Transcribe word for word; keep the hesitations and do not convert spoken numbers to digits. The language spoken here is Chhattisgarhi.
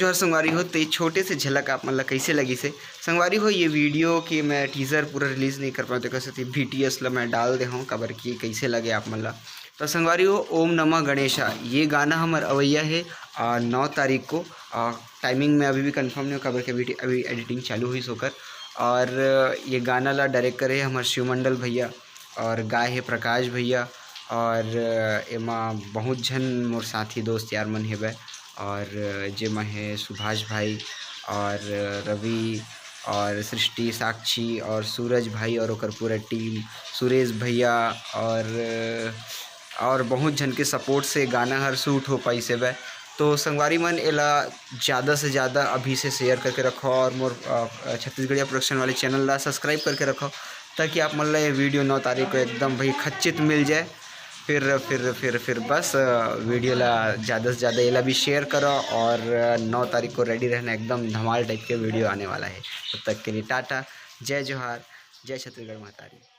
जोहार संगवारी हो, तो ये छोटे से झलक आप मन ला कैसे लगिस हे? संगवारी हो, ये वीडियो के मैं टीजर पूरा रिलीज नहीं कर पाऊँ, तो कैसे थी बीटीएस ला मैं डाल दे हूँ, काबर कि कैसे लगे आप मन ला। तो संगवारी हो, ओम नमः गणेशा, ये गाना हमर अवैया है आ, नौ तारीख को। आ, टाइमिंग में अभी भी कंफर्म नहीं हो, काबर कि अभी, अभी एडिटिंग चालू हुई ओकर। और ये गाना ला डायरेक्ट करे हमर शिवमंडल भैया और गाए हे प्रकाश भैया। और एमा बहुत झन मोर साथी दोस्त यार मन हेबे, और जेमा हे सुभाष भाई और रवि और सृष्टि, साक्षी और सूरज भाई और ओकर पूरा टीम, सुरेश भैया और, और बहुत झन के सपोर्ट से गाना हर शूट हो पाइस हेबे। तो संगवारी मन, एला ज़्यादा से ज़्यादा अभी से शेयर करके रखो और मोर, अ, छत्तीसगढ़िया प्रोडक्शन वाले चैनल ला सब्सक्राइब करके रखो, ताकि आप मन ला ये वीडियो नौ तारीख को एकदम भाई खच्चित मिल जाए। फिर, फिर, फिर, फिर बस, अ, वीडियो ला ज़्यादा से ज़्यादा एला भी शेयर करो और, अ, नौ तारीख को रेडी रहना, एकदम धमाल टाइप के वीडियो आने वाला है। तब तक के लिए टाटा, जय जोहार, जय छत्तीसगढ़ महतारी।